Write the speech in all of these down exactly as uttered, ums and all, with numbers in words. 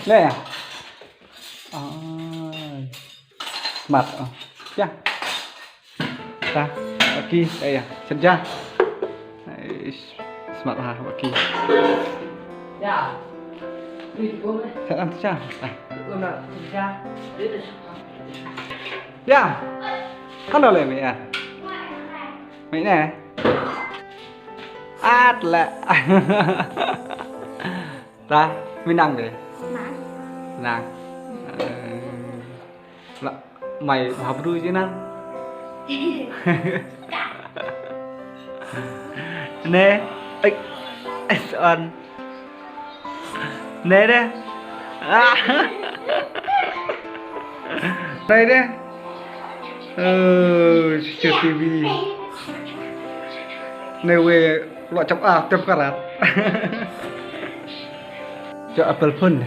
Leh ïa. Ai. Smart. Oh. Ya. Ta. Baki. Eh, ya. Sejah. Ai, smart ha baki. Ya. Sejah. Ah. Ya. Kan dah leh mi ya. Mi ne. At la. Ta, mi nang de. Nang. Nang. Eh, la, mai bha bru ji nang. Ne, ai, ai, son. Ne de. Ah. Ne de. Oh, C C T V. Ne we. Lok chap ah, tem karat. Jok Apple phone.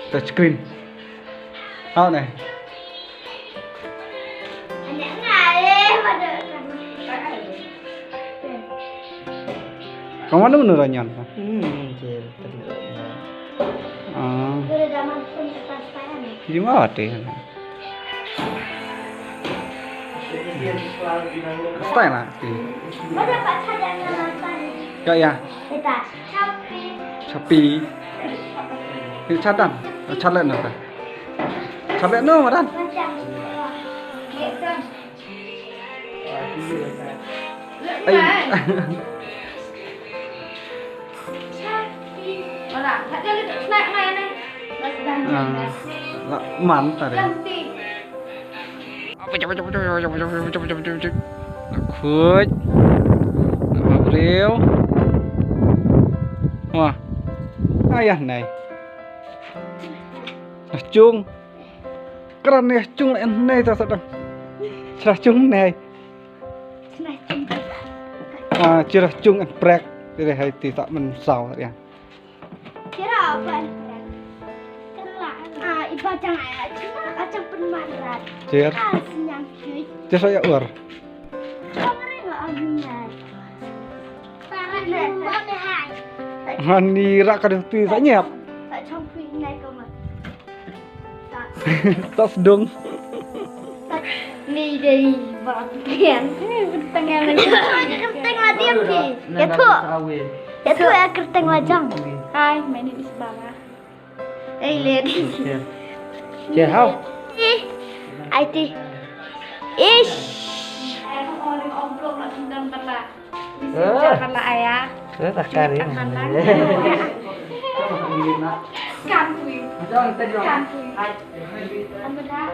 Touch screen. Hau ne. Ka mano mano ranyan? Hmm, je, tadi ranyan. Ah. Jima ate. Style lah. Ka ya. Chapi. Ini cadan. Calet no ta. Calet no madan. Ai. Ah, la man tadi. Khuid. Ba briew. Wah. Ayah nai. Chung. Kren ne chung ne ta sa dang. Sra chung ne. Ah, sra chung en prek. Te hai ti ta men saw ya. Kira apa ni? Kena. Ah, iba jang ai, cuma kacang penmarat. Cer. Ah, senyang cuy. Cer saya ur. Kau ngeri nggak abunan? Parah ni, mana hai? Hani rak kada tu tak nyap. Tak campur naik kau mah. Tak. Tak sedung. Ni dei bab pian. Kenteng yang lagi. Kenteng lagi, okey. Ya tu. Ya tu ya kenteng lajang. Hi, my name is Bala. Hey, lady. Cher. Cher, how? Eh, I T. Ish. Ai, kau orang omprok nak sendang kata. Eh. Jangan lah, ayah. Eh, tak kari. Jangan lah. Kan kui. Kan kui. Apa dah?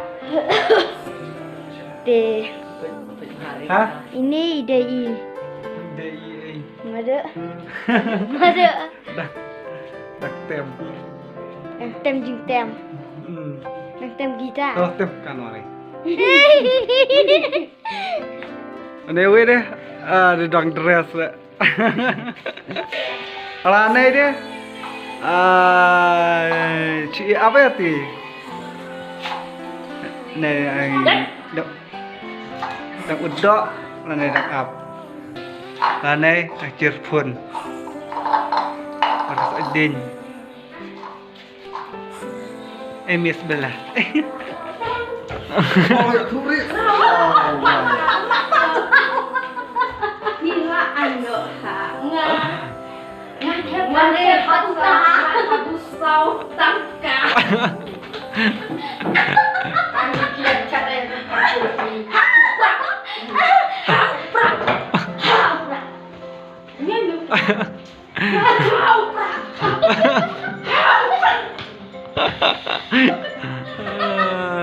Deh. Ha? Ini ide i. Ide i, eh. Mada. Hmm. Mada. Dah. Dah tem. Dah tem jing tem. Hmm. Dah tem kita. Dah tem kan wari. Anyway deh, ah, dia dang dress deh. Ala nei deh. Ah, ci apa ya ti? Nei, ai, dok, dok udok, ala nei dok ap. Ala nei, akhir pun. Harus adin. Eh, Miss Bella. Oh, ya, turi. Nila ayo ha. Nga. Nga ke mane ha tu ta. Ha tu sau tangka. Ani kian kada yang tangka. Ha prak. Ha prak. Ha prak. Nyen.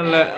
Alah.